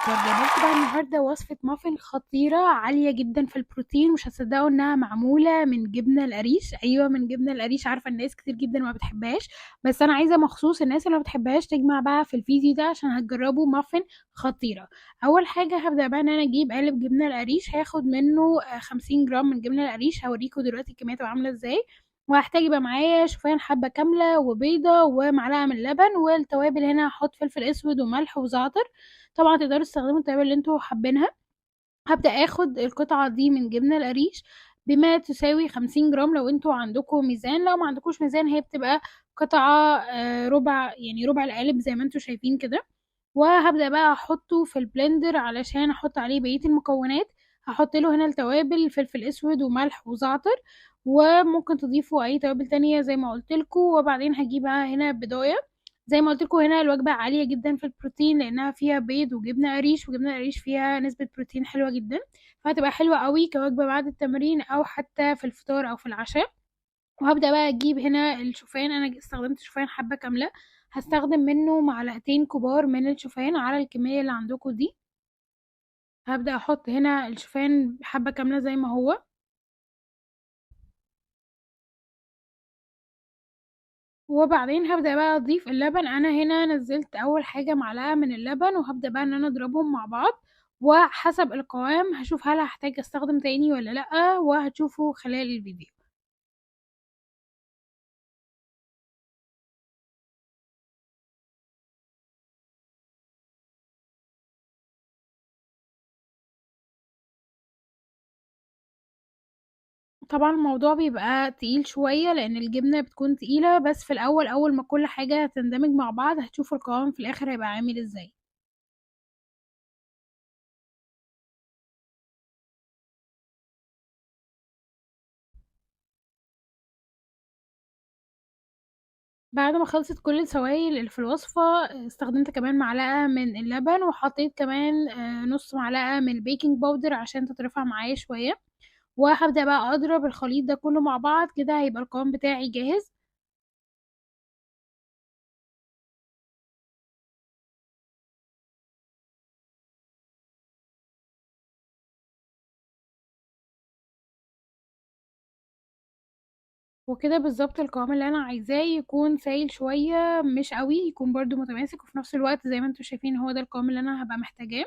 جايبه بقى النهارده وصفه مافن خطيرة عالية جدا في البروتين، مش هتصدقوا انها معمولة من جبنه القريش. ايوه من جبنه القريش، عارفه الناس كتير جدا ما بتحبهاش، بس انا عايزه مخصوص الناس اللي ما بتحبهاش تجمع بقى في الفيديو ده عشان هتجربوا مافن خطيرة. اول حاجة هبدا بقى ان انا اجيب قالب جبنه القريش، هاخد منه 50 جرام من جبنه القريش، هوريكم دلوقتي الكمية تبقى عامله ازاي. وهحتاج يبقى معايا شوفان حبه كاملة وبيضه ومعلقة من اللبن، والتوابل هنا هحط فلفل اسود وملح وزعتر، طبعا تقدروا تستخدموا التوابل اللي انتوا حابينها. هبدا اخد القطعة دي من جبنه القريش بما تساوي 50 جرام لو انتوا عندكم ميزان، لو ما عندكوش ميزان هي بتبقى قطعه، ربع، يعني ربع القالب زي ما انتوا شايفين كده. وهبدا بقى احطه في ال blender علشان احط عليه بقية المكونات. هحط له هنا التوابل فلفل اسود وملح وزعتر، وممكن تضيفوا اي توابل تانية زي ما قلت لكم. وبعدين هجيب بقى هنا بيضايه، زي ما قلت لكم هنا الوجبة عالية جدا في البروتين لانها فيها بيض وجبنه قريش، وجبنه قريش فيها نسبه بروتين حلوة جدا، فهتبقى حلوة قوي كوجبه بعد التمرين او حتى في الفطار او في العشاء. وهبدا بقى اجيب هنا الشوفان، انا استخدمت شوفان حبه كاملة، هستخدم منه معلقتين كبار من الشوفان على الكمية اللي عندكم دي. هبدا احط هنا الشوفان حبه كاملة زي ما هو، وبعدين هبدأ بقى اضيف اللبن. انا هنا نزلت اول حاجة معلقة من اللبن، وهبدأ بقى ان انا اضربهم مع بعض، وحسب القوام هشوف هل هحتاج استخدم تاني ولا لأ، وهتشوفوا خلال الفيديو. طبعا الموضوع بيبقى تقيل شوية لان الجبنة بتكون تقيلة، بس في الاول اول ما كل حاجة تندمج مع بعض هتشوفوا القوام في الاخر هيبقى عامل ازاي. بعد ما خلصت كل السوائل اللي في الوصفة استخدمت كمان معلقة من اللبن، وحطيت كمان نص معلقة من ال baking powder عشان تترفع معايا شوية. وهبدأ بقى اضرب الخليط ده كله مع بعض كده، هيبقى القوام بتاعي جاهز. وكده بالظبط القوام اللي انا عايزاه يكون سايل شوية مش قوي، يكون برده متماسك، وفي نفس الوقت زي ما انتم شايفين هو ده القوام اللي انا هبقى محتاجاه.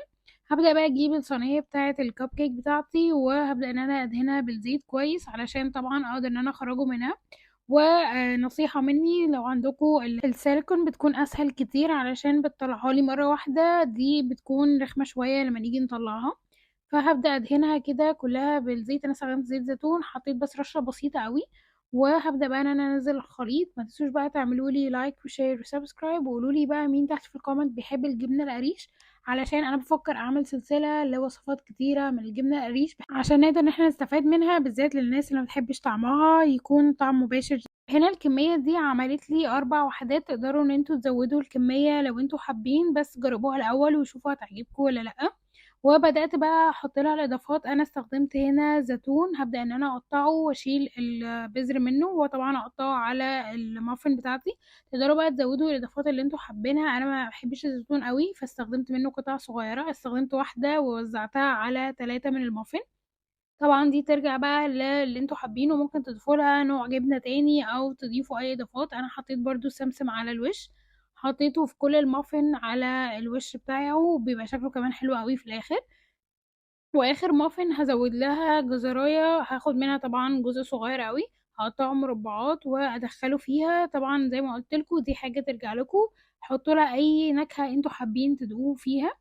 هبدا بقى اجيب الصينية بتاعه الكب كيك بتاعتي، وهبدا ان انا ادهنها بالزيت كويس علشان طبعا اقدر ان انا اخرجه منها. ونصيحة مني لو عندكم السيليكون بتكون اسهل كتير علشان بتطلعها لي مرة واحدة، دي بتكون رخمة شوية لما نيجي نطلعها. فهبدا ادهنها كده كلها بالزيت، انا استخدمت زيت زيتون، حطيت بس رشه بسيطة قوي. وهبدا بقى ان انا انزل الخليط. ما تنسوش بقى تعملوا لي like و share و subscribe، وقولوا لي بقى مين تحت في ال comment بيحب الجبنة القريش، علشان انا بفكر اعمل سلسلة لوصفات كتيرة من الجبنة القريش عشان نقدر ان احنا نستفاد منها، بالذات للناس اللي ما بتحبش طعمها يكون طعم مباشر. هنا الكمية دي عملت لي 4 وحدات، تقدروا ان انتوا تزودوا الكمية لو انتوا حابين، بس جربوها الاول وشوفوا هتعجبكم ولا لا. وبدات بقى احط لها الاضافات. انا استخدمت هنا زيتون، هبدا ان انا اقطعه واشيل البذر منه، وطبعا اقطعه على المافن بتاعتي. تقدروا بقى تزودوا الاضافات اللي انتوا حابينها. انا ما بحبش الزيتون قوي فاستخدمت منه قطع صغيرة، استخدمت واحدة ووزعتها على 3 من المافن. طبعا دي ترجع بقى للي انتوا حابينه، ممكن تضيفوا لها نوع جبنه تاني او تضيفوا اي اضافات. انا حطيت برضو سمسم على الوش، حطيته في كل المافن على الوش بتاعه، وبيبقى شكله كمان حلو قوي في الاخر. واخر مافن هزود لها جزرايه، هاخد منها طبعا جزء صغير قوي، هقطعه مربعات وادخله فيها. طبعا زي ما قلت لكم دي حاجة ترجع لكم، حطوا لها اي نكهة انتوا حابين تدوقوه فيها.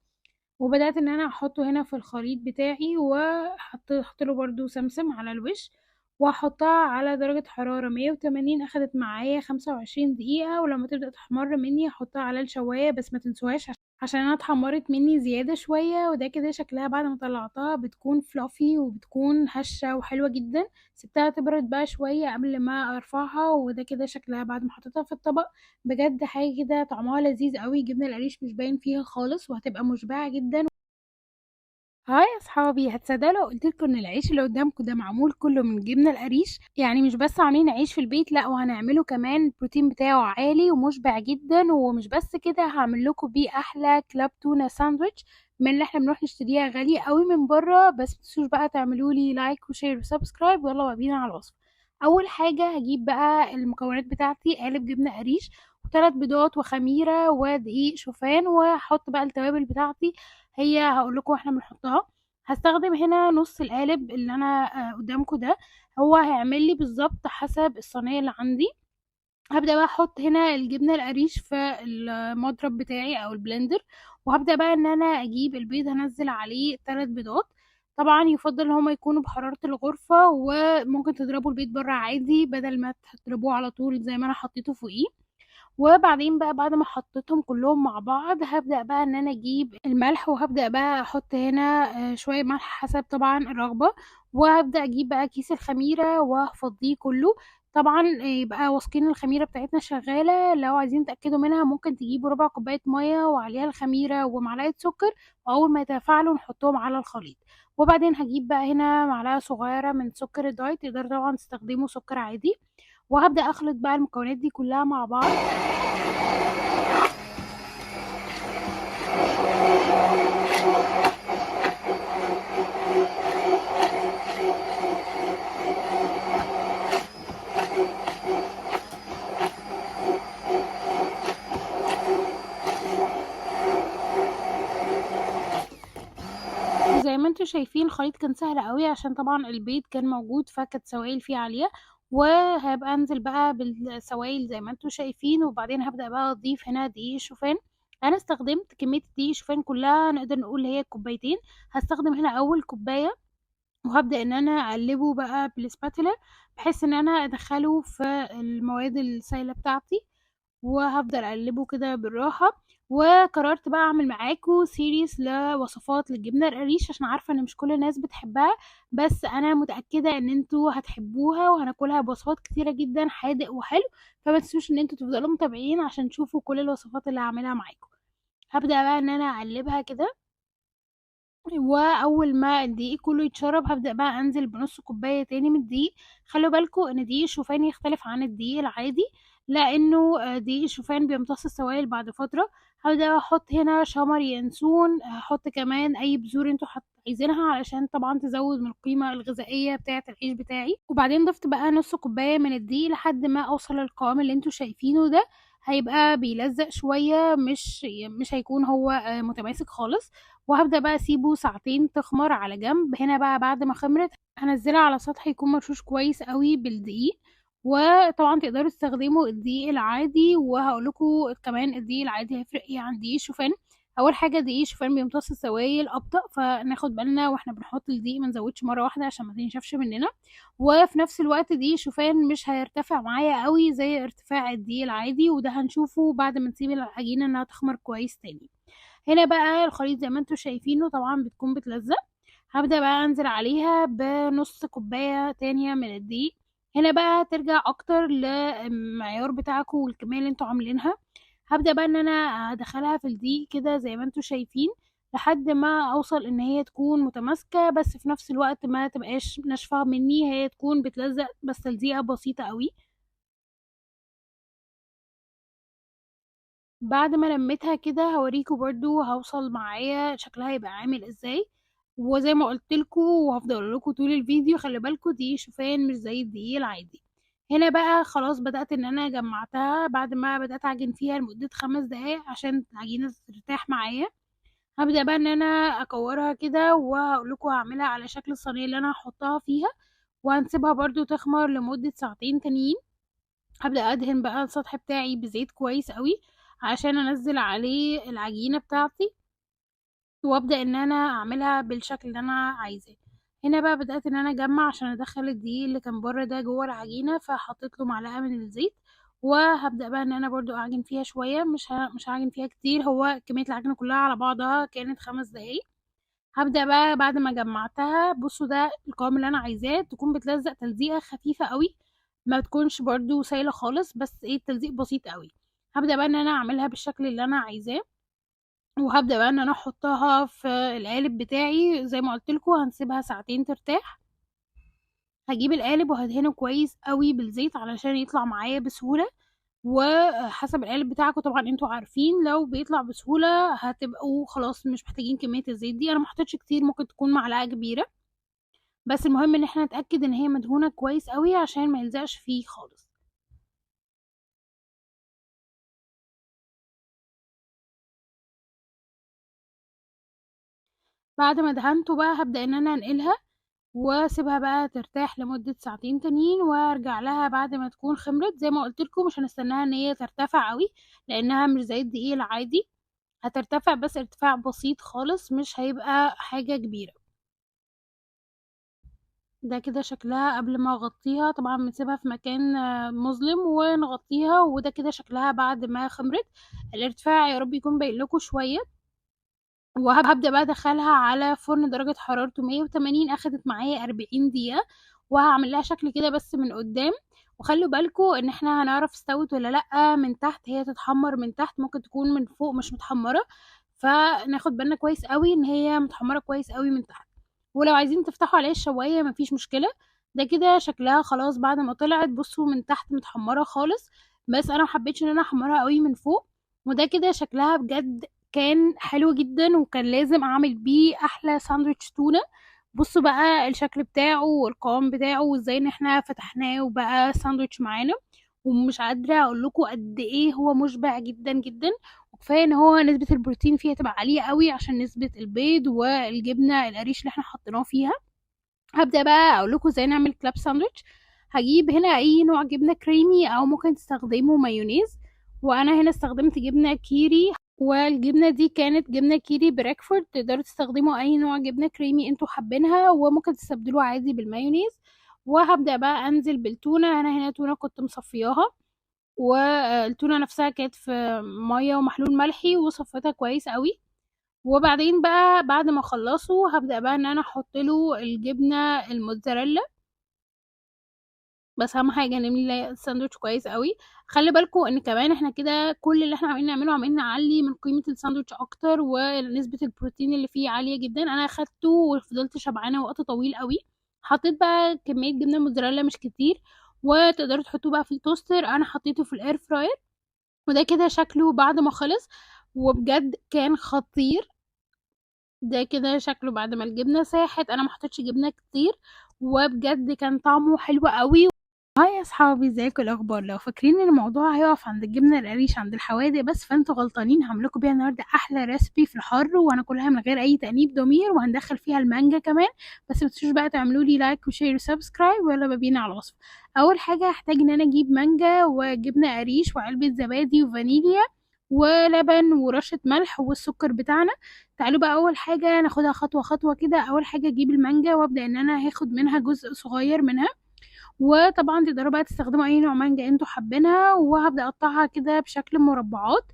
وبدات ان انا احطه هنا في الخليط بتاعي، وحط له برده سمسم على الوش، وهحطها على درجة حرارة 180. اخدت معايا 25 دقيقة، ولما تبدأ تحمر مني هحطها على الشواية، بس ما تنسوهاش عشان انا اتحمرت مني زيادة شوية. وده كده شكلها بعد ما طلعتها، بتكون فلافي وبتكون هشة وحلوة جدا. سبتها تبرد بقى شوية قبل ما ارفعها، وده كده شكلها بعد ما حطيتها في الطبق. بجد حاجة كده طعمها لذيذ قوي، جبنة القريش مش باين فيها خالص، وهتبقى مشبعة جدا. Hi يا اصحابي، هتصدقوا لو قلت لكم ان العيش اللي قدامكم ده معمول كله من جبنه القريش؟ يعني مش بس عاملين عيش في البيت، لا وهنعمله كمان البروتين بتاعه عالي ومشبع جدا. ومش بس كده، هعمل لكم بيه احلى club tuna sandwich من اللي احنا بنروح نشتريها غالية قوي من بره. بس متنسوش بقى تعملوا لي like و share و subscribe، ويلا بينا على الوصفة. اول حاجة هجيب بقى المكونات بتاعتي: قالب جبنه قريش وثلاث بيضات وخميره ودقيق شوفان، وهحط بقى التوابل بتاعتي هي هقول لكم احنا بنحطها. هستخدم هنا نص القالب اللي انا قدامكم ده، هو هيعمل لي بالظبط حسب الصينية اللي عندي. هبدا بقى احط هنا الجبنة القريش في المضرب بتاعي او ال blender، وهبدا بقى ان انا اجيب البيض، هنزل عليه 3 بيضات. طبعا يفضل ان هما يكونوا بحرارة الغرفة، وممكن تضربوا البيض بره عادي بدل ما تضربوه على طول زي ما انا حطيته فوقيه. وبعدين بقى بعد ما حطيتهم كلهم مع بعض، هبدأ بقى ان انا اجيب الملح، وهبدأ بقى احط هنا شوية ملح حسب طبعا الرغبة. وهبدأ اجيب بقى كيس الخميرة وهفضيه كله. طبعا يبقى واثقين الخميرة بتاعتنا شغالة. لو عايزين تأكدوا منها ممكن تجيبوا ربع كوباية مية وعليها الخميرة ومعلقة سكر، واول ما يتفاعلوا نحطهم على الخليط. وبعدين هجيب بقى هنا معلقة صغيرة من سكر ال diet، تقدروا طبعا تستخدموا سكر عادي. وهبدأ اخلط بقى المكونات دي كلها مع بعض. زي ما انتم شايفين الخليط كان سهل قوي عشان طبعا البيض كان موجود، فكانت سوائل فيه عالية. وهبقى انزل بقى بالسوائل زي ما انتم شايفين. وبعدين هبدأ بقى اضيف هنا دقيق الشوفان. انا استخدمت كمية دقيق الشوفان كلها، نقدر نقول هي كوبايتين. هستخدم هنا اول كوباية، وهبدأ ان انا اقلبه بقى بالسباتولا بحيث ان انا ادخله في المواد السائلة بتاعتي، وهفضل اقلبه كده بالراحة. وقررت بقى اعمل معاكم series لوصفات للجبنه القريش عشان عارفه ان مش كل الناس بتحبها، بس انا متاكدة ان انتوا هتحبوها وهناكلها بوصفات كتيرة جدا حادق وحلو. فما تنسوش ان انتوا تفضلوا متابعين عشان تشوفوا كل الوصفات اللي هعملها معاكم. هبدا بقى ان انا اقلبها كده، واول ما الدقيق كله يتشرب هبدا بقى انزل بنص كوباية تاني من الدقيق. خلوا بالكم ان دقيق الشوفان يختلف عن الدقيق العادي، لانه دقيق الشوفان بيمتص السوائل بعد فترة. هبدا احط هنا شمر ينسون، هحط كمان اي بذور انتوا عايزينها علشان طبعا تزود من القيمة الغذائية بتاعه العيش بتاعي. وبعدين ضفت بقى نص كوباية من الدقيق لحد ما اوصل للقوام اللي انتوا شايفينه ده. هيبقى بيلزق شوية، مش هيكون هو متماسك خالص. وهبدا بقى اسيبه ساعتين تخمر على جنب. هنا بقى بعد ما خمرت هنزلها على سطح يكون مرشوش كويس قوي بالدقيق. وطبعا تقدروا تستخدموا الدقيق العادي، وهقول لكم كمان الدقيق العادي هيفرق ايه عن دقيق الشوفان. اول حاجة دقيق الشوفان بيمتص السوائل ابطا، فناخد بالنا واحنا بنحط الدقيق ما نزودش مرة واحدة عشان ما تنشفش مننا. وفي نفس الوقت دقيق الشوفان مش هيرتفع معايا قوي زي ارتفاع الدقيق العادي، وده هنشوفه بعد ما نسيب العجينة انها تخمر كويس تاني. هنا بقى الخليط زي ما انتم شايفينه طبعا بتكون بتلزق. هبدا بقى انزل عليها بنص كوباية تانية من الدقيق. هنا بقى ترجع اكتر للمعيار بتاعكم والكميه اللي انتوا عاملينها. هبدا بقى ان انا ادخلها في الدقيق كده زي ما انتوا شايفين لحد ما اوصل ان هي تكون متماسكة، بس في نفس الوقت ما تبقاش ناشفة مني، هي تكون بتلزق بس تلزيقه بسيطة قوي. بعد ما لميتها كده هوريكم برضو هوصل معايا شكلها يبقى عامل ازاي. وزي ما قلت لكم وهفضل اقول لكم طول الفيديو، خلي بالكم دي شوفان مش زي الدقيق العادي. هنا بقى خلاص بدأت ان انا جمعتها بعد ما بدأت اعجن فيها لمدة 5 دقايق عشان العجينة ترتاح معايا. هبدأ بقى ان انا اكورها كده، وهقول لكم هعملها على شكل الصينية اللي انا هحطها فيها، وهنسيبها برضو تخمر لمدة ساعتين تانيين. هبدأ ادهن بقى السطح بتاعي بزيت كويس قوي عشان انزل عليه العجينة بتاعتي، وابدأ ان انا اعملها بالشكل اللي انا عايزاه. هنا بقى بدأت ان انا اجمع عشان ادخل الدقيق اللي كان بره ده جوه العجينة، فحطيت له معلقة من الزيت. وهبدأ بقى ان انا برضو اعجن فيها شوية، مش هعجن فيها كتير، هو كمية العجينة كلها على بعضها كانت 5 دقايق. هبدأ بقى بعد ما جمعتها، بصوا ده القوام اللي انا عايزاه، تكون بتلزق تلزيقة خفيفة قوي، ما تكونش برضو سايلة خالص، بس ايه التلزيق بسيط قوي. هبدأ بقى ان انا اعملها بالشكل اللي انا عايزاه. وهبدأ بقى ان انا احطها في القالب بتاعي. زي ما قلت لكم هنسيبها ساعتين ترتاح. هجيب القالب وهدهنه كويس قوي بالزيت علشان يطلع معايا بسهولة، وحسب القالب بتاعكم طبعا انتوا عارفين لو بيطلع بسهولة هتبقوا خلاص مش محتاجين كمية الزيت دي. انا ما حطيتش كتير، ممكن تكون معلقة كبيرة، بس المهم ان احنا نتأكد ان هي مدهونة كويس قوي عشان ما يلزقش فيه خالص. بعد ما دهنته بقى هبدأ ان انا انقلها واسيبها بقى ترتاح لمدة ساعتين تانيين، وارجع لها بعد ما تكون خمرت. زي ما قلت لكم مش هنستناها ان هي ترتفع قوي لانها مش زي الدقيق العادي، هترتفع بس ارتفاع بسيط خالص، مش هيبقى حاجة كبيرة. ده كده شكلها قبل ما اغطيها، طبعا بنسيبها في مكان مظلم ونغطيها. وده كده شكلها بعد ما خمرت. الارتفاع يا رب يكون باين لكم شوية. وهبدأ بقى ادخلها على فرن درجة حرارته 180، اخدت معايا 40 دقيقة. وهعمل لها شكل كده بس من قدام، وخلوا بالكم ان احنا هنعرف استوت ولا لا من تحت، هي تتحمر من تحت، ممكن تكون من فوق مش متحمرة، فناخد بالنا كويس قوي ان هي متحمرة كويس قوي من تحت. ولو عايزين تفتحوا عليها الشواية مفيش مشكلة. ده كده شكلها خلاص بعد ما طلعت، بصوا من تحت متحمرة خالص، بس انا محبتش ان انا احمرها قوي من فوق. وده كده شكلها بجد كان حلو جدا، وكان لازم اعمل بيه احلى ساندويتش تونة. بصوا بقى الشكل بتاعه والقوام بتاعه وازاي ان احنا فتحناه وبقى ساندويتش معانا، ومش قادرة اقول لكم قد ايه هو مشبع جدا جدا. وكفاية ان هو نسبة البروتين فيها تبقى عالية قوي عشان نسبة البيض والجبنة القريش اللي احنا حطيناه فيها. هبدأ بقى اقول لكم ازاي نعمل club sandwich. هجيب هنا اي نوع جبنة كريمي او ممكن تستخدموا مايونيز، وانا هنا استخدمت جبنة كيري، والجبنة دي كانت جبنة كيري بريكفورد. تقدروا تستخدموا اي نوع جبنة كريمي انتوا حابينها، وممكن تستبدلوه عادي بالمايونيز. وهبدأ بقى انزل بالتونة. انا هنا تونة كنت مصفياها، والتونة نفسها كانت في مية ومحلول ملحي وصفيتها كويس قوي. وبعدين بقى بعد ما اخلصه هبدأ بقى ان انا احط له الجبنة الموتزاريلا، بس اهم حاجة نملي الساندوتش كويس قوي. خلي بالكم ان كمان احنا كده كل اللي احنا عمالين نعمله عمالين نعلي من قيمة الساندوتش اكتر، ونسبه البروتين اللي فيه عالية جدا. انا اخدته وفضلت شبعانه وقت طويل قوي. حطيت بقى كمية جبنه موتزاريلا مش كتير، وتقدروا تحطوه بقى في ال toaster. انا حطيته في ال air fryer، وده كده شكله بعد ما خلص، وبجد كان خطير. ده كده شكله بعد ما الجبنة ساحت. انا ما حطيتش جبنه كتير، وبجد كان طعمه حلو قوي. hi يا اصحابي، ازيكم؟ الاخبار؟ لو فاكرين ان الموضوع هيقف عند الجبنة القريش عند الحوادق بس، فانتوا غلطانين. هعمل لكم بيها النهارده احلى recipe في الحر، وهناكلها من غير اي تانيب ضمير، وهندخل فيها المانجا كمان. بس ما تنسوش بقى تعملوا لي like و share و subscribe، ويلا بينا على الوصفة. اول حاجة هحتاج ان انا اجيب مانجا وجبنه قريش وعلبة زبادي وفانيليا ولبن ورشه ملح والسكر بتاعنا. تعالوا بقى اول حاجة ناخدها خطوة خطوة كده. اول حاجة اجيب المانجا وابدا ان انا هاخد منها جزء صغير منها، وطبعا تقدروا بقى تستخدموا اي نوع مانجا انتوا حابينها. وهبدا اقطعها كده بشكل مربعات،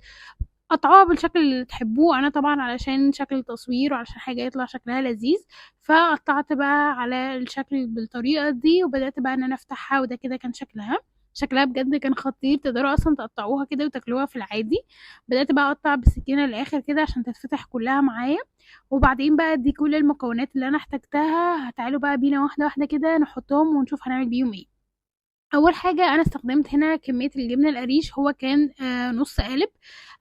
قطعوها بالشكل اللي تحبوه. انا طبعا علشان شكل التصوير وعشان حاجة يطلع شكلها لذيذ، فقطعت بقى على الشكل بالطريقة دي، وبدات بقى ان انا افتحها. وده كده كان شكلها، شكلها بجد كان خطير. تقدروا اصلا تقطعوها كده وتاكلوها في العادي. بدات بقى اقطع بالسكينة للاخر كده عشان تتفتح كلها معايا. وبعدين بقى دي كل المكونات اللي انا احتاجتها. تعالوا بقى بينا واحدة واحدة كده نحطهم ونشوف هنعمل بيهم ايه. اول حاجة انا استخدمت هنا كمية الجبنة القريش، هو كان نص قالب.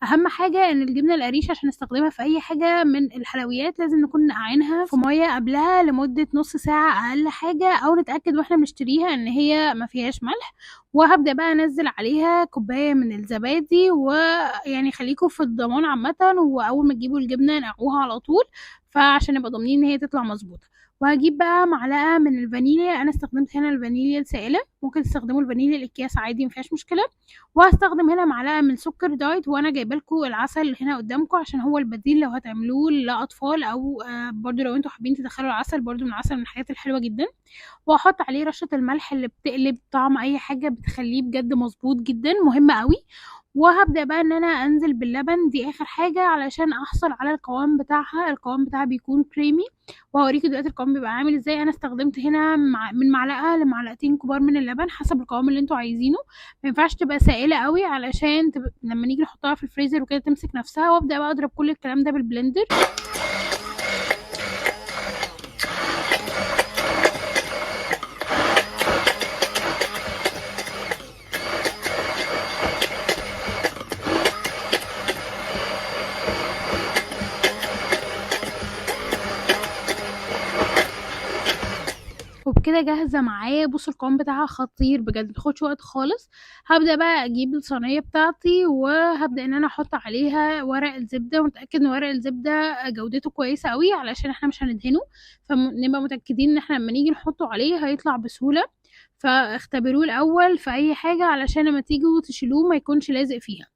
اهم حاجة ان الجبنة القريش عشان نستخدمها في اي حاجة من الحلويات لازم نكون نقعينها في مية قبلها لمدة نص ساعة اقل حاجة، او نتاكد واحنا بنشتريها ان هي ما فيهاش ملح. وهبدا بقى انزل عليها كوباية من الزبادي، ويعني خليكم في الضمان عامة، واول ما تجيبوا الجبنة نقعوها على طول، فعشان نبقى ضامنين ان هي تطلع مظبوطة. وهجيب بقى معلقه من الفانيليا، انا استخدمت هنا الفانيليا السائلة، ممكن تستخدموا الفانيليا الاكياس عادي مفيهاش مشكلة. وهستخدم هنا معلقه من سكر diet، وانا جايبه لكم العسل هنا قدامكم عشان هو البديل لو هتعملوه لاطفال، او برضو لو انتوا حابين تدخلوا العسل، برضو من العسل من الحاجات الحلوة جدا. واحط عليه رشه الملح اللي بتقلب طعم اي حاجة، بتخليه بجد مظبوط جدا، مهمة قوي. وهبدأ بقى ان انا انزل باللبن، دي اخر حاجة علشان احصل على القوام بتاعها. القوام بتاعها بيكون كريمي، وهوريكم دلوقتي القوام بيبقى عامل ازاي. انا استخدمت هنا من معلقة لمعلقتين كبار من اللبن حسب القوام اللي انتوا عايزينه. ما ينفعش تبقى سائلة قوي علشان لما نيجي نحطها في الفريزر وكده تمسك نفسها. وابدأ بقى اضرب كل الكلام ده بال blender. وبكده جاهزة معايا. بصوا القوام بتاعها خطير بجد، متاخدش وقت خالص. هبدأ بقى اجيب الصينية بتاعتي، وهبدأ ان انا احط عليها ورق الزبدة، ونتأكد ان ورق الزبدة جودته كويسة قوي علشان احنا مش هندهنه، فنبقى متأكدين ان احنا لما نيجي نحطه عليه هيطلع بسهولة. فاختبروه الاول في اي حاجة علشان لما تيجوا تشيلوه ما يكونش لازق فيها.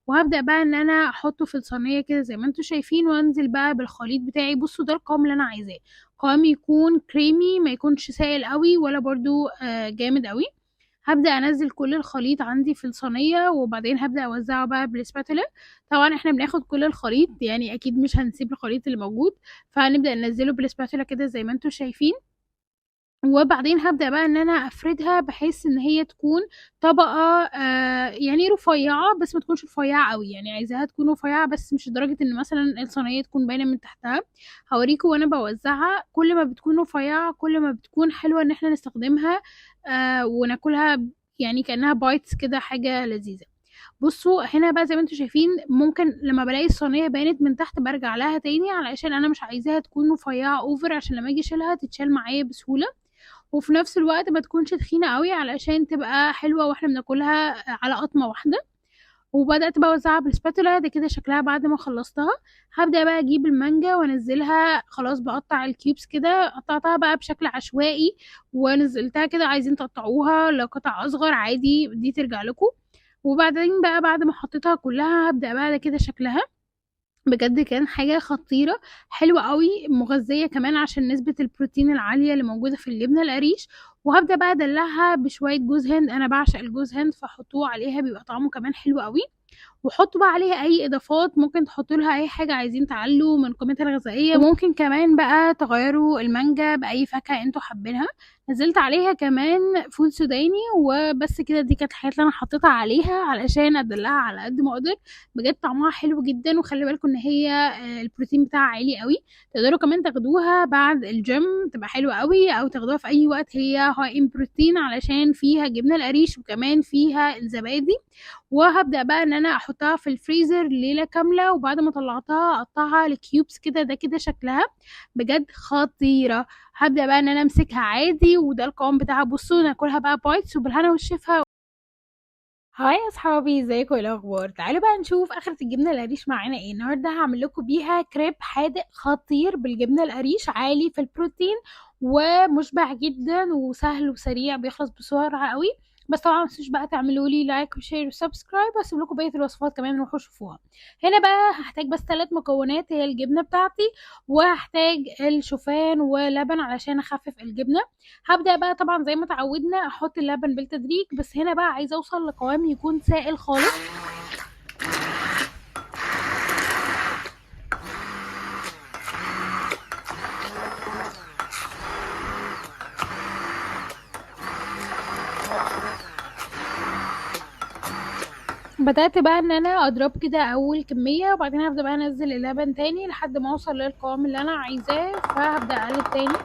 وهبدأ بقى ان انا احطه في الصينية كده زي ما انتوا شايفين، وانزل بقى بالخليط بتاعي. بصوا ده القوام اللي انا عايزاه، قوام يكون كريمي، ما يكونش سائل قوي ولا برضو جامد قوي. هبدأ انزل كل الخليط عندي في الصينية، وبعدين هبدأ اوزعه بقى بالسباتولا. طبعا احنا بناخد كل الخليط، يعني اكيد مش هنسيب الخليط اللي موجود، فهنبدأ ننزله بالسباتولا كده زي ما انتوا شايفين. وبعدين هبدأ بقى ان انا افردها بحيث ان هي تكون طبقة، يعني رفيعة، بس ما تكونش رفيعة قوي، يعني عايزاها تكون رفيعة بس مش لدرجة ان مثلا الصينية تكون باينة من تحتها. هوريكم وانا بوزعها، كل ما بتكون رفيعة كل ما بتكون حلوة ان احنا نستخدمها، وناكلها يعني كأنها bites كده، حاجة لذيذة. بصوا هنا بقى زي ما انتم شايفين، ممكن لما بلاقي الصينية بانت من تحت برجع لها تاني، علشان انا مش عايزاها تكون رفيعة over، عشان لما اجي اشيلها تتشال معايا بسهولة، وفي نفس الوقت ما تكونش تخينة قوي علشان تبقى حلوة واحنا بناكلها على قطمة واحدة. وبدأت بقى اوزعها بالسباتولا. ده كده شكلها بعد ما خلصتها. هبدأ بقى اجيب المانجا وانزلها، خلاص بقطع ال cubes كده، قطعتها بقى بشكل عشوائي ونزلتها كده. عايزين تقطعوها لقطع اصغر عادي، دي ترجع لكم. وبعدين بقى بعد ما حطيتها كلها هبدأ بقى ده كده شكلها بجد كان حاجة خطيرة، حلوة قوي، مغذية كمان عشان نسبة البروتين العالية اللي موجودة في الجبنة القريش. وهبدأ بقى ادلعها بشوية جوز هند، انا بعشق الجوز هند فحطوه عليها بيبقى طعمه كمان حلو قوي. وحطوا بقى عليها اي اضافات، ممكن تحطوا لها اي حاجة عايزين تعلوا من قيمتها الغذائية، وممكن كمان بقى تغيروا المانجا باي فاكهة انتوا حابينها. نزلت عليها كمان فول سوداني وبس كده. دي كانت الحاجات اللي انا حطيتها عليها علشان ادلعها على قد ما اقدر. بجد طعمها حلو جدا، وخلي بالكم ان هي البروتين بتاعها عالي قوي. تقدروا كمان تاخدوها بعد الجيم تبقى حلوة قوي، او تاخدوها في اي وقت. هي high in protein علشان فيها جبنه القريش وكمان فيها الزبادي. وهبدا بقى ان انا احطها في الفريزر ليلة كاملة، وبعد ما طلعتها اقطعها ل cubes كده. ده كده شكلها بجد خطيرة. هبدا بقى ان انا امسكها عادي، وده القوام بتاعها. بصوا ناكلها بقى bites وبالهنا والشفا. hi يا اصحابي، ازيكم؟ ايه الاخبار؟ تعالوا بقى نشوف اخره الجبنة القريش معانا ايه النهارده. هعمل لكم بيها كريب حادق خطير بالجبنه القريش، عالي في البروتين ومشبع جدا وسهل وسريع، بيخلص بسرعة قوي. بس طبعا ما تنسوش بقى تعملوا لي like و share و subscribe، واسيب لكم بقية الوصفات كمان روحوا شوفوها. هنا بقى هحتاج بس 3 مكونات، هي الجبنة بتاعتي، وهحتاج الشوفان ولبن علشان اخفف الجبنة. هبدا بقى طبعا زي ما اتعودنا احط اللبن بالتدريج، بس هنا بقى عايزه اوصل لقوام يكون سائل خالص. بدأت بقى ان انا اضرب كده اول كمية، وبعدين هبدأ بقى انزل اللبن تاني لحد ما اوصل للقوام اللي انا عايزاه، فهبدأ اقلب تاني.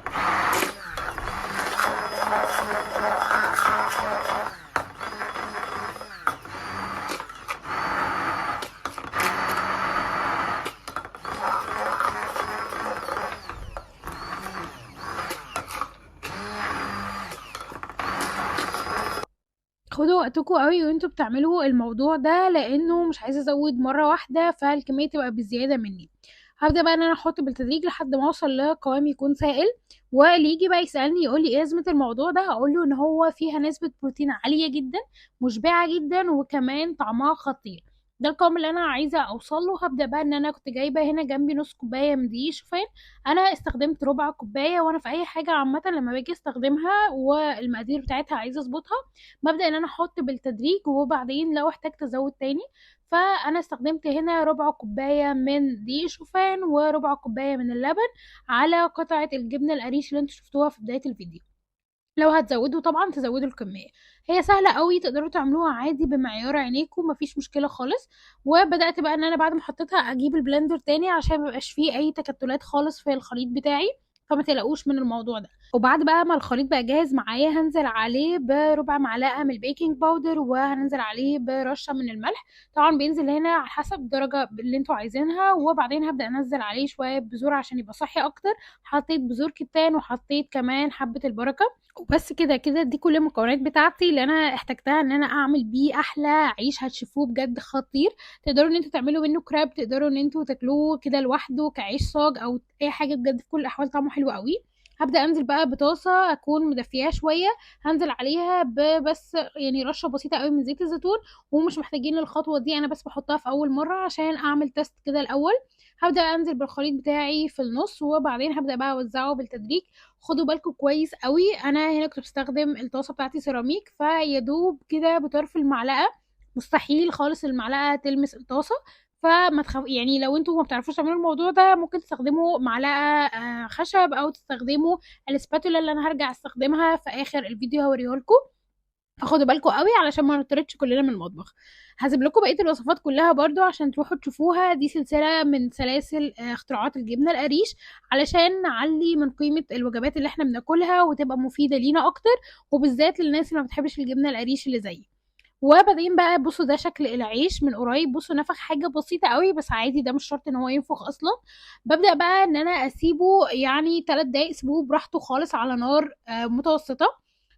خدوا وقتكم قوي وانتوا بتعملوا الموضوع ده، لانه مش عايزه ازود مرة واحدة فالكميه تبقى بزيادة مني. هبدا بقى ان انا احط بالتدريج لحد ما اوصل لقوام يكون سائل. واللي يجي بقى يسالني يقول لي ايه لازمه الموضوع ده، هقول له ان هو فيها نسبه بروتين عالية جدا، مشبعة جدا، وكمان طعمها خطير. ده القوام اللي انا عايزه اوصل له. هبدا بقى ان انا كنت جايبه هنا جنبي نص كوباية من دقيق شوفان، انا استخدمت ربع كوباية، وانا في اي حاجة عامة لما باجي استخدمها والمقادير بتاعتها عايزه اظبطها ببدا ان انا احط بالتدريج، وبعدين لو احتاجت ازود تاني. فانا استخدمت هنا ربع كوباية من دقيق شوفان وربع كوباية من اللبن على قطعه الجبنة القريش اللي انتوا شفتوها في بداية الفيديو. لو هتزودوا طبعا تزودوا الكمية، هي سهلة قوي تقدروا تعملوها عادي بمعيار عينيكم، مفيش مشكلة خالص. وبدات بقى ان انا بعد ما حطيتها اجيب ال blender تاني عشان ميبقاش فيه اي تكتلات خالص في الخليط بتاعي، فما تقلقوش من الموضوع ده. وبعد بقى ما الخليط بقى جاهز معايا هنزل عليه بربع معلقه من ال baking powder، وهنزل عليه برشه من الملح، طبعا بينزل هنا على حسب الدرجة اللي انتوا عايزينها. وبعدين هبدا انزل عليه شوية بذور عشان يبقى صحي اكتر، حطيت بذور كتان وحطيت كمان حبه البركة. وبس كده كده دي كل المكونات بتاعتي اللي انا احتاجتها ان انا اعمل بيه احلى عيش هتشوفوه بجد خطير. تقدروا ان انتوا تعملوا منه كراب، تقدروا ان انتوا تاكلوه كده لوحده كعيش صاج او اي حاجة، بجد في كل الاحوال طعمه حلو قوي. هبدا انزل بقى بطاسه اكون مدفياها شوية، هنزل عليها بس يعني رشه بسيطة قوي من زيت الزيتون، ومش محتاجين الخطوة دي، انا بس بحطها في اول مرة عشان اعمل test كده الاول. هبدا انزل بالخليط بتاعي في النص، وبعدين هبدا بقى اوزعه بالتدريج. خدوا بالكم كويس قوي، انا هنا كنت بستخدم الطاسه بتاعتي سيراميك، فيدوب كده بطرف المعلقة، مستحيل خالص المعلقة تلمس الطاسه، فما تخاف يعني لو انتوا ما بتعرفوش تعملوا الموضوع ده ممكن تستخدموا معلقه خشب، او تستخدموا ال spatula اللي انا هرجع استخدمها في اخر الفيديو هوريها لكم. فخدوا بالكم قوي علشان ما نطردش كلنا من المطبخ. هسيب لكم بقية الوصفات كلها برضو عشان تروحوا تشوفوها، دي سلسلة من سلاسل اختراعات الجبنة القريش علشان نعلي من قيمة الوجبات اللي احنا بناكلها وتبقى مفيدة لينا اكتر، وبالذات للناس اللي ما بتحبش الجبنة القريش اللي زيي. وبعدين بقى بصوا ده شكل العيش من قريب، بصوا نفخ حاجة بسيطة قوي بس عادي، ده مش شرط ان هو ينفخ اصلا. ببدا بقى ان انا اسيبه يعني 3 دقايق، سيبوه براحته خالص على نار متوسطه،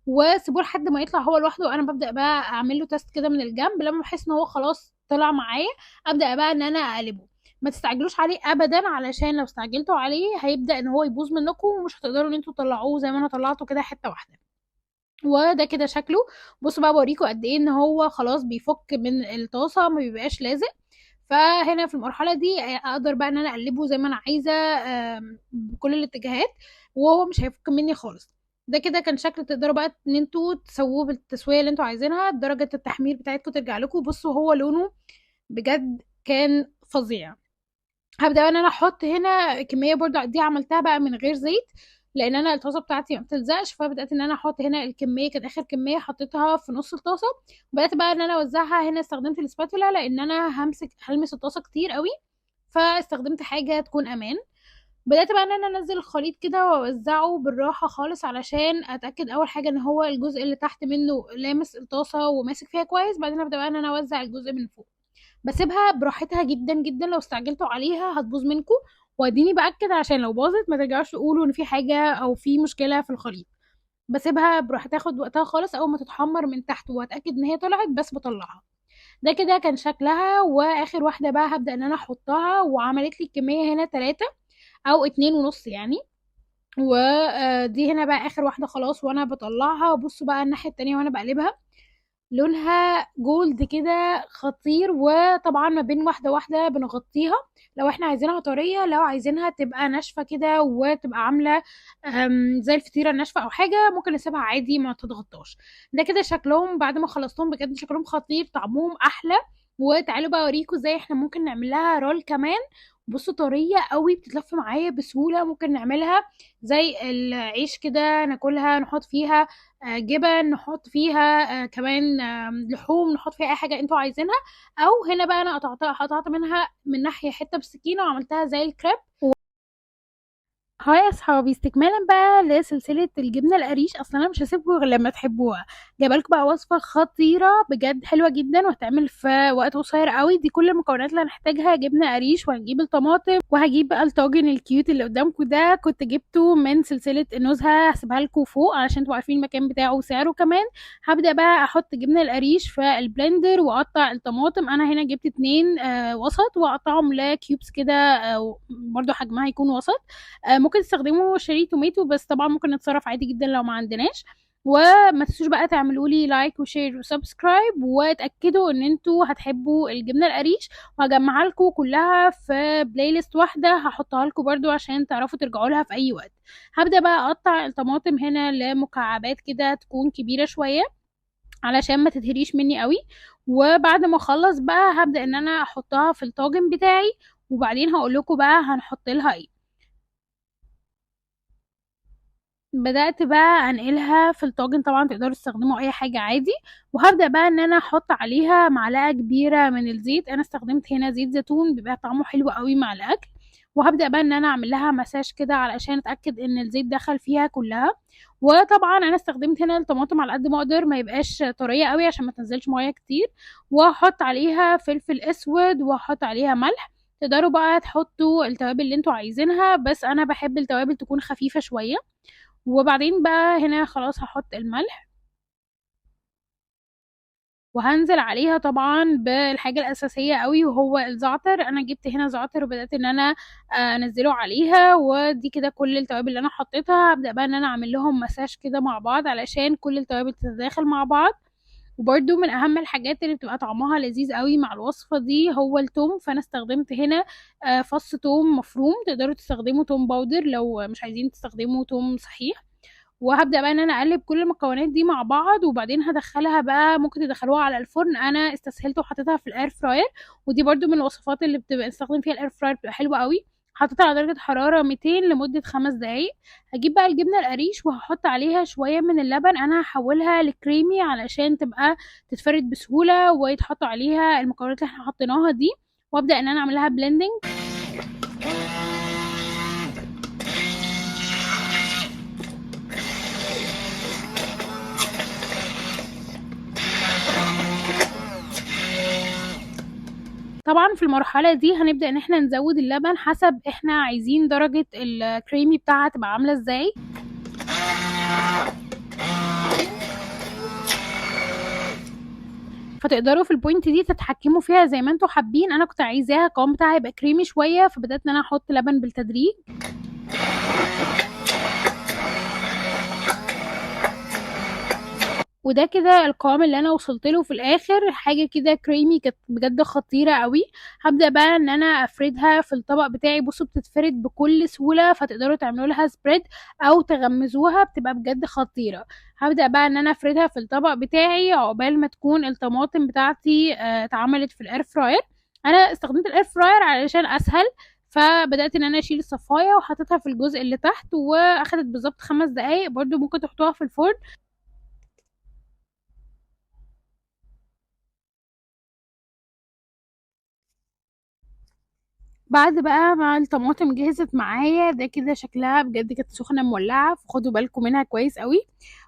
وسيبوه لحد ما يطلع هو لوحده. انا ببدا بقى اعمل له تيست كده من الجنب، لما بحس ان هو خلاص طلع معايا ابدا بقى ان انا اقلبه. ما تستعجلوش عليه ابدا، علشان لو استعجلتوا عليه هيبدا ان هو يبوظ منكم ومش هتقدروا ان انتوا تطلعوه زي ما انا طلعته كده حتة واحدة. وده كده شكله، بصوا بقى بوريكم قد ايه ان هو خلاص بيفك من الطاسه، ما بيبقاش لازق. فهنا في المرحلة دي اقدر بقى ان انا اقلبه زي ما انا عايزه بكل الاتجاهات، وهو مش هيفك مني خالص. ده كده كان شكل تقدروا بقى ان انتوا تسووه بالتسويه اللي انتوا عايزينها، درجه التحمير بتاعتكم ترجع لكم. بصوا هو لونه بجد كان فظيع. هبدا بقى ان انا احط هنا كمية برضو دي عملتها بقى من غير زيت لان انا الطاسه بتاعتي ما بتلزقش، فبدات ان انا احط هنا الكمية، كانت اخر كمية حطيتها في نص الطاسه، وبدات بقى ان انا اوزعها. هنا استخدمت الاسباتولا لان انا هلمس الطاسه كتير قوي، فاستخدمت حاجة تكون امان. بدات بقى ان انا انزل الخليط كده واوزعه بالراحة خالص علشان اتاكد اول حاجة ان هو الجزء اللي تحت منه لامس الطاسه وماسك فيها كويس، بعدين ابدا بقى ان انا اوزع الجزء من فوق. بسيبها براحتها جدا جدا، لو استعجلتوا عليها هتبوظ منكم، واديني باكد عشان لو باظت ما ترجعوش تقولوا ان في حاجة او في مشكلة في الخليط. بسيبها براحتها تاخد وقتها خالص، اول ما تتحمر من تحت واتاكد ان هي طلعت بس بطلعها. ده كده كان شكلها. واخر واحدة بقى هبدا ان انا احطها، وعملت لي الكمية هنا 3 او اتنين ونص يعني، ودي هنا بقى اخر واحدة خلاص وانا بطلعها. بصوا بقى الناحية التانية وانا بقلبها، لونها gold كده خطير. وطبعا ما بين واحدة واحدة بنغطيها لو احنا عايزينها طرية، لو عايزينها تبقى ناشفة كده وتبقى عامله زي الفطيره الناشفه او حاجة ممكن نسيبها عادي ما تتغطاش. ده كده شكلهم بعد ما خلصتهم، بجد شكلهم خطير، طعمهم احلى. وتعالوا بقى اوريكم ازاي احنا ممكن نعمل لها roll كمان. بصوا طرية قوي، بتتلف معايا بسهولة، ممكن نعملها زي العيش كده ناكلها، نحط فيها جبن، نحط فيها كمان لحوم، نحط فيها اي حاجة انتوا عايزينها. او هنا بقى انا قطعت منها من ناحية حتة بالسكينة وعملتها زي الكريب. hi يا اصحابي، استكمالا بقى لسلسلة الجبنة القريش، اصلا انا مش هسيبكم غير لما تحبوها. جايبه لكم بقى وصفه خطيرة بجد حلوة جدا، وهتعمل في وقت قصير قوي. دي كل المكونات اللي هنحتاجها، جبنه قريش، وهنجيب الطماطم، وهجيب بقى الطاجن ال cute اللي قدامكم ده، كنت جبته من سلسلة النزهه، هسيبها لكم فوق علشان تبقوا عارفين المكان بتاعه وسعره كمان. هبدا بقى احط جبنه القريش في ال blender واقطع الطماطم. انا هنا جبت 2 وسط، واقطعهم ل cubes كده، برضو حجمها يكون وسط. ممكن تستخدموا cherry tomato، بس طبعا ممكن نتصرف عادي جدا لو ما عندناش. وما تنسوش بقى تعملوا لي like و share و subscribe، واتاكدوا ان انتوا هتحبوا الجبنة القريش، وهجمعها لكم كلها في playlist واحدة هحطها لكم برده عشان تعرفوا ترجعوا لها في اي وقت. هبدا بقى اقطع الطماطم هنا لمكعبات كده تكون كبيرة شوية علشان ما تتهريش مني قوي. وبعد ما اخلص بقى هبدا ان انا احطها في الطاجن بتاعي، وبعدين هقول لكم بقى هنحط لها ايه. بدأت بقى انقلها في الطاجن، طبعا تقدروا تستخدموا اي حاجة عادي. وهبدأ بقى ان انا احط عليها معلقة كبيرة من الزيت، انا استخدمت هنا زيت زيتون بيبقى طعمه حلو قوي مع الاكل. وهبدأ بقى ان انا اعمل لها مساج كده علشان اتأكد ان الزيت دخل فيها كلها. وطبعا انا استخدمت هنا الطماطم على قد ما اقدر ما يبقاش طرية قوي عشان ما تنزلش مية كتير. وهحط عليها فلفل اسود وهحط عليها ملح، تقدروا بقى تحطوا التوابل اللي انتوا عايزينها، بس انا بحب التوابل تكون خفيفة شوية. وبعدين بقى هنا خلاص هحط الملح، وهنزل عليها طبعا بالحاجة الأساسية قوي وهو الزعتر. أنا جبت هنا زعتر وبدأت إن أنا أنزله عليها. ودي كده كل التوابل اللي أنا حطيتها. هبدأ بقى إن أنا أعمل لهم مساج كده مع بعض علشان كل التوابل تتداخل مع بعض. وبرده من أهم الحاجات اللي بتبقى طعمها لذيذ قوي مع الوصفة دي هو التوم، فأنا استخدمت هنا فص توم مفروم، تقدروا تستخدموا توم powder لو مش عايزين تستخدموا توم صحيح. وهبدأ بقى ان انا اقلب كل المكونات دي مع بعض، وبعدين هدخلها بقى، ممكن تدخلوها على الفرن، انا استسهلت وحطيتها في ال air fryer، ودي برده من الوصفات اللي بتبقى نستخدم فيها ال air fryer بتبقى حلوة قوي. حطيتها على درجه حرارة 200 لمدة 5 دقايق. هجيب بقى الجبنة القريش وهحط عليها شوية من اللبن، انا هحولها لكريمي علشان تبقى تتفرد بسهولة ويتحط عليها المكونات اللي احنا حطيناها دي، وابدا ان انا اعملها blending. طبعا في المرحلة دي هنبدأ ان احنا نزود اللبن حسب احنا عايزين درجة الكريمي بتاعها تبقى عاملة ازاي. فتقدروا في ال point دي تتحكموا فيها زي ما انتوا حابين. انا كنت عايزاها القوام بتاعها يبقى كريمي شوية، فبدأت ان انا احط لبن بالتدريج. وده كده القوام اللي انا وصلت له في الاخر، حاجة كده كريمي كانت بجد خطيرة قوي. هبدا بقى ان انا افردها في الطبق بتاعي. بصوا بتتفرد بكل سهولة، فتقدروا تعملوا لها spread او تغمزوها، بتبقى بجد خطيرة. هبدا بقى ان انا افردها في الطبق بتاعي عقبال ما تكون الطماطم بتاعتي اتعملت في ال air fryer. انا استخدمت ال air fryer علشان اسهل، فبدات ان انا اشيل الصفايه وحطيتها في الجزء اللي تحت، واخدت بالظبط 5 دقايق. برده ممكن تحطوها في الفرن. بعد بقى ما الطماطم جهزت معايا، ده كده شكلها بجد كانت سخنة مولعه، فخدوا بالكم منها كويس قوي.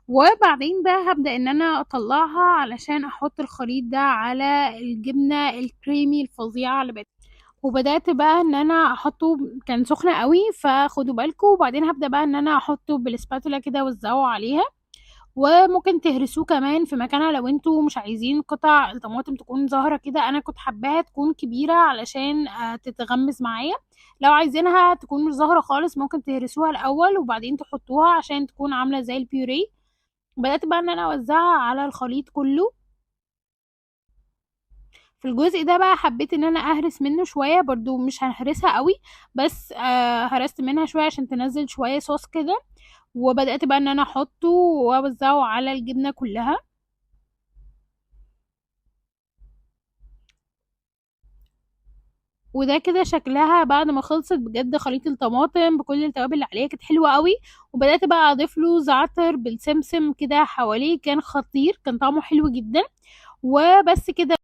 وبعدين بقى هبدا ان انا اطلعها علشان احط الخليط ده على الجبنة الكريمي الفظيعة اللي بقت. وبدات بقى ان انا احطه، كان سخنة قوي فخدوا بالكم. وبعدين هبدا بقى ان انا احطه بالسباتولا كده وازعه عليها، وممكن تهرسوه كمان في مكانها لو انتوا مش عايزين قطع الطماطم تكون ظاهره كده. انا كنت حباها تكون كبيرة علشان تتغمس معايا. لو عايزينها تكون مش ظاهره خالص ممكن تهرسوها الاول وبعدين تحطوها عشان تكون عامله زي البيوريه. بدات بقى ان انا اوزعها على الخليط كله. في الجزء ده بقى حبيت ان انا اهرس منه شوية، برضو مش ههرسها قوي بس هرست منها شوية عشان تنزل شوية صوص كده. وبدأت بقى ان انا احطه واوزعه على الجبنة كلها. وده كده شكلها بعد ما خلصت. بجد خليط الطماطم بكل التوابل اللي عليها كانت حلوة قوي. وبدأت بقى اضيف له زعتر بالسمسم كده حواليه، كان خطير، كان طعمه حلو جدا. وبس كده.